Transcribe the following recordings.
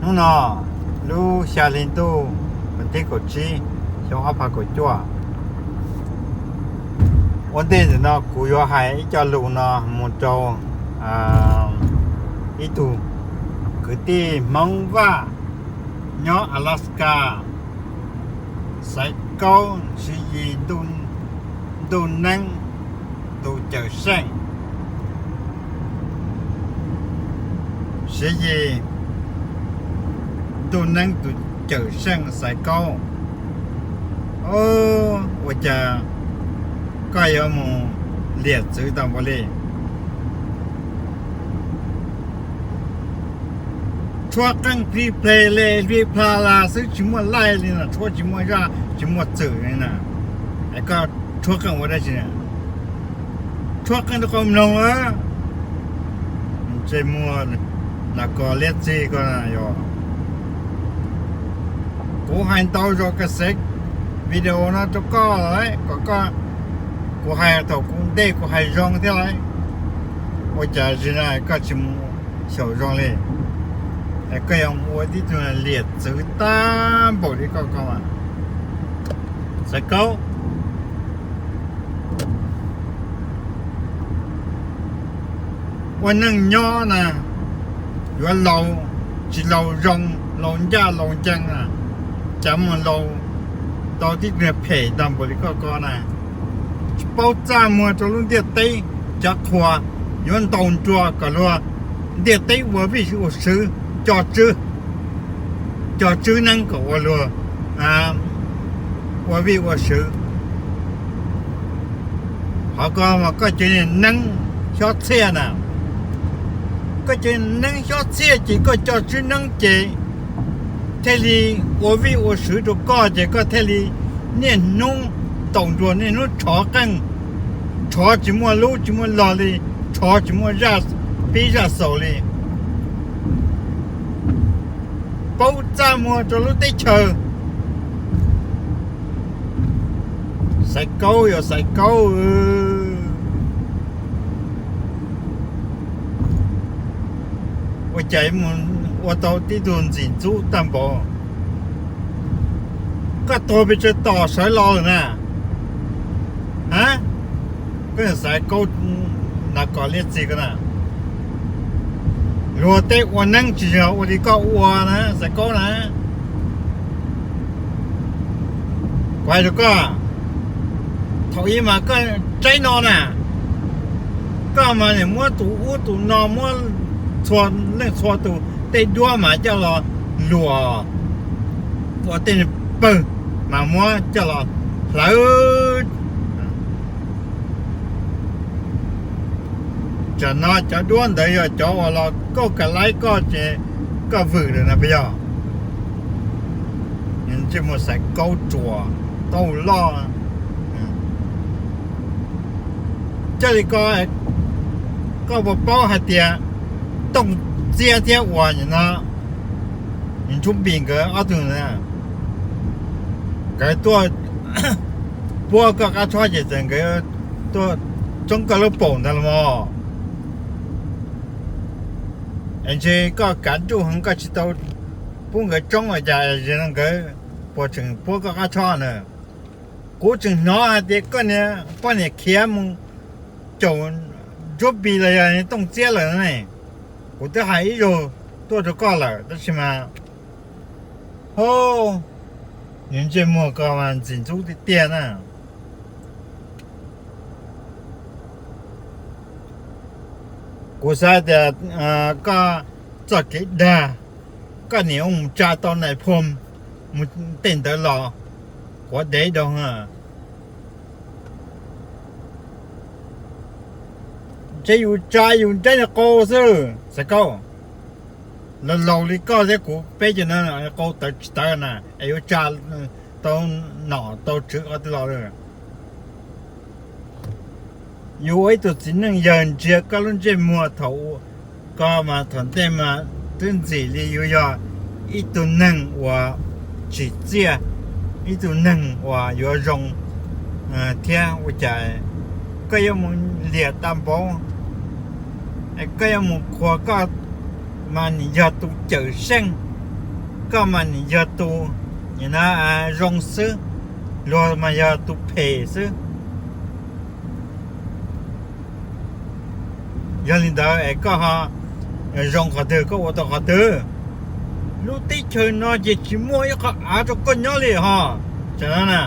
Hnub no lub xya hli ntuj, vas thib kaum tsib, xyoo ob phav kaum cuaj. Ua ntej ntawm no kuv yuav hais ib co lus no mus rau ib tug kwv tij Hmoob Vaj nyob Alaska, Xaiv Kaub Siv Yis, Ntuj Neeb tus Cawm Seej, Siv Yis, Ntuj Neeb tus Cawm Seej Xaiv Kaub. Ua cas koj yuav mus liam txwv tau npaum li? Tshuab qeej plig pleg le plig pla la xwb, tsis muaj laij li no, tshuab tsis muaj zaj tsis muaj txwm li na. Es koj tshuab qeej ua dab tsi? Tshuab qeej rau qhov mloog a. Ntsej muag nas kos liab txig ko na yog. Kuv hais ntau zaus ka xev video no rau koj lawm kom koj, kuv hais thaum kuv ntej kuv hais zoo thiab lawm. Ua cas zim no koj tsis mus xyaum zoo li? Es koj yuav mus ua tib tug liam txwv tag npaum li koj ko mas, Xaiv Kaub. Ua neej nyob na, yuav laus tsis laus zoo, laus ncaj laus ncees na, cas mus laus tau tib tug phem tag npaum li koj ko na. Tsis paub txaj muag rau lub ntiaj teb, cov qhua yuav ntaus nruas kom luag ntiaj teb ua vij ua sw, co tswb, co tswb neeb kom ua luag ua vij ua sw. Qhov ko mas koj cov neeb xyob txhiaj na, koj cov neeb xyob txhiaj ces koj co tswb neeb ces thiaj li ua vij ua sw rau koj ces koj thiaj li niaj hnub ntaus nruas, niaj hnub rhov qeej, rhov tsis muaj lub tsis muaj log li, rhov tsis muaj zaj pib zaj xaus li. Paub txaj muag rau lub teb chaws. Xaiv Kaub yog Xaiv Kaub, ua cas mus ua tau tib tug ntxim ntxub tag npaum? Koj tuag pes tsawg tom sawv los lawm na? Koj Xaiv Kaub nas kos liab txig ko na. Luag tej ua neeb tsis yog ua li koj ua na Xaiv Kaub na. Kuv hais rau koj, thaum ub mas koj tsaib no na, koj mas nim muab tus ub tus no, muab txhua leej txhua tus tej duab mas coj los luam ua tej pawg mas muab coj los hlawv. Tsam no cov duab ntawd yog cov uas los kauj ka laib koj ces koj vwm lawm na puas yog? Ntsej muag Xaiv Kaub ruam tau loj. Coj li ko, koj puas paub hais tias Tooj Txiab thiab uas no Ntsuab Npis nkawd ob tug na, nkawd tuaj puab koj qab tshob ces txawm nkawd tuaj tsoob koj lub paum ntag los mas. Es ntshe koj kav nruj heev koj tsis tau pub nkawd tsoob los cas es nkawd puas tseem puab koj qab tshob na? Kuv tseem hnov hais tias koj niag poj niam khiav mus caum Ntsuab Npis los yog Tooj Txiab lawm ne. Kuv twb hais ib zaug tuaj rau koj lawm tab sis mas, ho, nws ntsej muag ko mas ntxim ntxub tiag tiag na. Kuv xav tias koj txoj kev dag, koj niam mus tsa tau nais phoo mus tej ntawd los quav dev doo. Ntshe yus tsa yus nraib qau xwb Xaiv Kaub. Laus laus li koj thiab kuv peb cov no qau tawv tsis tawv na es yuav tsa tau nom tau tswv qhov twg los lawm. Yus ua ib tug txiv neej yawg ntsia koj lub ntsej muag thaum ko mas thaum ntej mas twb ntxim li yus yog ib tug neeg uas tsim txiaj, ib tug neeg uas yuav zoo thiab ua cas koj yuav mus liam tag npaum, koj yuav mus qhuas koj mas nim yog tus cawm seej, koj mas nim yog tus zoo xwb, luag mas yog tus phem xwb. Yog li ntawd es koj ho zoo qhov twg koj ua tau qhov twg? Lub teb chaws no ces tsis muaj ib qho av rau koj nyob li ho, tam no na.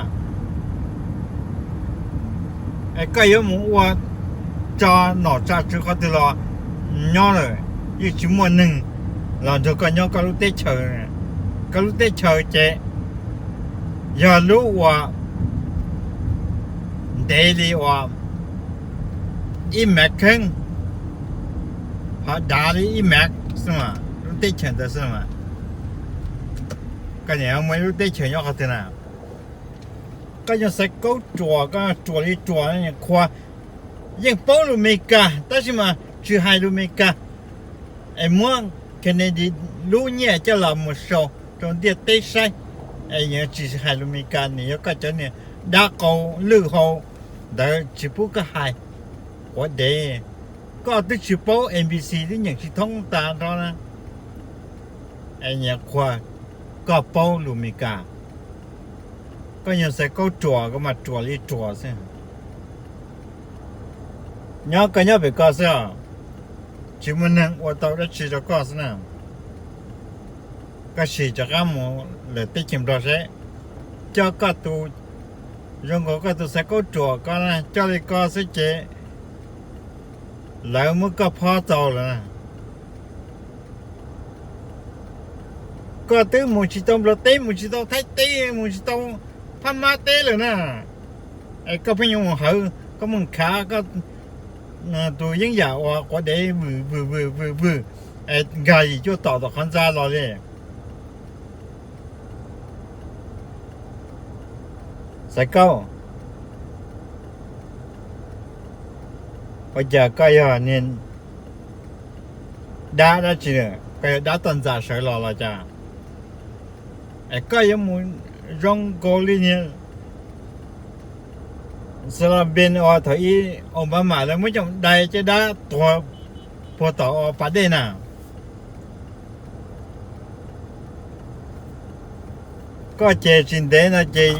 Es koj yuav mus ua tso nom tsa tswv qhov twg los nyob lawm, yeej tsis muaj neeg los nrog koj nyob koj lub teb chaws. Koj lub teb chaws ces yog lub uas ntev li uas ib mev kheeb, ho dav li ib mev xwb, lub teb chaws ntawd xwb. Koj nim muaj ib lub teb chaws nyob qhov twg na? Koj nyuag Xaiv Kaub ruam, koj ruam li ruam, qhua yeej paub lus Meskas tab sis mas tsis hais lus Meskas, es muab Kennedy lub nyiaj coj los mus sau rau ntiaj teb saib, es yuav tsis hais lus Meskas, nim yog koj cov niag dab qau lwj hau ntawd tsis pub koj hais. Quav dev, koj twb tsis paub A B C twb nyeem tsis thoob tas nrho na. Es nyiam qhua, koj paub lus Meskas, koj nyuag Xaiv Kaub ruam koj mas ruam li ruam xwb. Nyob koj nyob pem koj xwb os, tsis muaj neeg ua tau dab tsi rau koj xwb na. Koj sim rov qab mus lawm teb chaws Nplog seb, coj koj tus, zoo nkaus koj tus Xaiv Kaub ruam ko coj li ko xwb ces lawv muab koj phob tau lawm na. Koj twb mus tsis tau Nplog teb, mus tsis tau Thaib teb, mus tsis tau Phab Mab teb lawm na. Es koj pheej yuav mus hawv, koj mus khav koj tus yeeb yam uas quav dev vwm vwm vwm vwm vwm, es nkag yim cuaj tom tom qhov ntxa los li. Xaiv Kaub, ua cas koj yog niag dab dab tsi, koj yog dab toj ntxas sawv los los cas? Es koj yuav mus zoo nkaus li niag Xalas Npees uas thaum ub Obama lawv muab coj dai caj dab tuag puag tom uas pas dej na. Koj ces tsis ntev no ces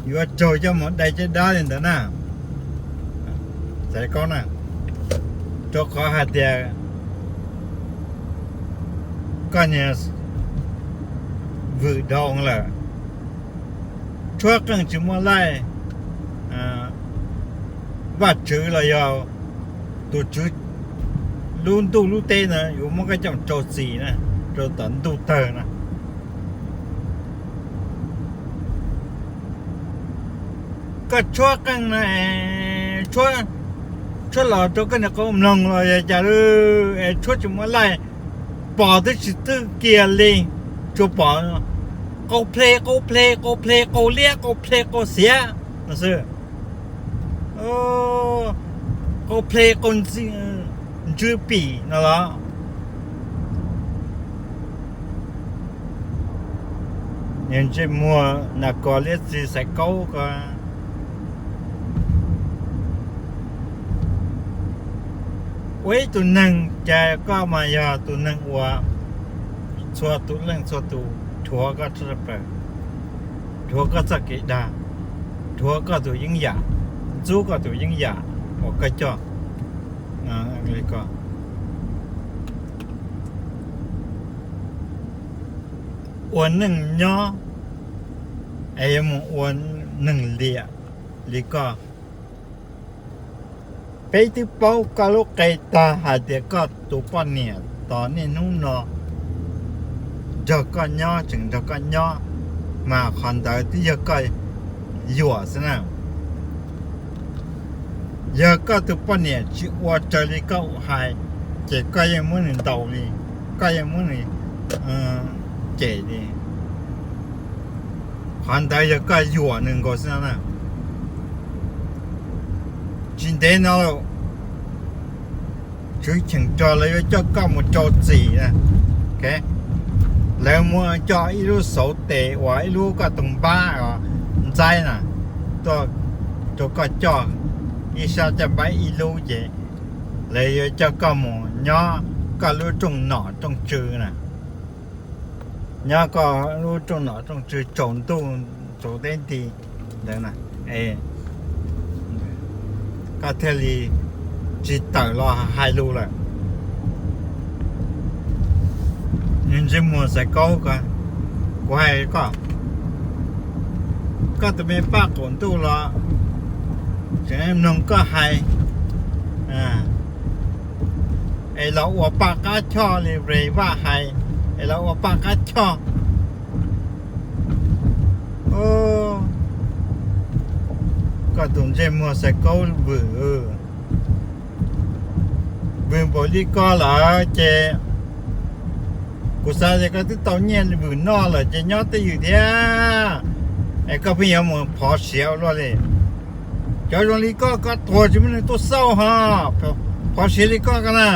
yuav raug coj mus dai caj dab li ntawd na, Xaiv Kaub na, rau qhov hais tias koj niag vwm dhau lawm. Tshuab qeej tsis muaj laij, Vajtswv los yog tus tswv lub ntuj lub teb no yuav muab koj coj rau txim na, rau tom ntuj tawg na. Koj tshuab qeej no, tshuab los rau koj niag qau mloog los yog cas, es tshuab tsis muaj laij, pom twb tsis twb kiag li, tsuas pom qau ple qau ple qau ple qau liab qau ple qau xiav no xwb. Qau ple qau ntswj pim no los. Niag ntsej muag nas kos liab txiv Xaiv Kaub ko. Ua ib tug neeg cas koj mas yog tus neeg uas txhua tus leej txhua tus dhuav koj tshaj plaws, dhuav koj txoj kev dag, dhuav koj tus yeeb yam, ntxub koj tus yeeb yam uas koj coj li ko. Ua neej nyob es yuav mus ua neeg liam li koj. Peb twb paub koj lub qe tag hais tias koj tus poj niam tos niaj hnub no nrog koj nyob, tseem nrog koj nyob, mas qhov ntawd twb yog koj yuam xwb na. Yog koj tus poj niam tsis ua raws li koj hais, ces koj yeej muab nws ntaus li, koj yeej muab nws cem li. Qhov ntawd yog koj yuam nws nkaus xwb no na. Tsis ntev no tswv cheem rog lawv yuav coj koj mus rau txim na. Lawv muab coj ib lub xauv tes uas ib lub koj tus npab ntxaib na, tuaj rau koj coj ib sab caj npab ib lub ces lawv yuav coj koj mus nyob koj lub rooj nom rooj tswv na. Nyob koj lub rooj nom rooj tswv tsaus ntuj tsaus teb nti ntawd na, es koj thiaj li tsis tawm los hais lus lawm. Ntsej muag Xaiv Kaub ko, kuv hais koj, koj tus me paj qaum ntuj los tseem mloog koj hais, es los ua paj qab choj li Ray Vaj hais, es los ua paj qab choj. Koj tus ntsej muag Xaiv Kaub vwm, vwm npaum li ko lawm ces kuv xav tias koj twb tau nyiaj vwm noj lawm ces nyob twj ywm thiab, es koj pheej yuav mus phov siav ua luaj li. Cov zoo li koj, koj tuag tsis muaj neeg tuaj xauj ho, phov siav li koj ko na.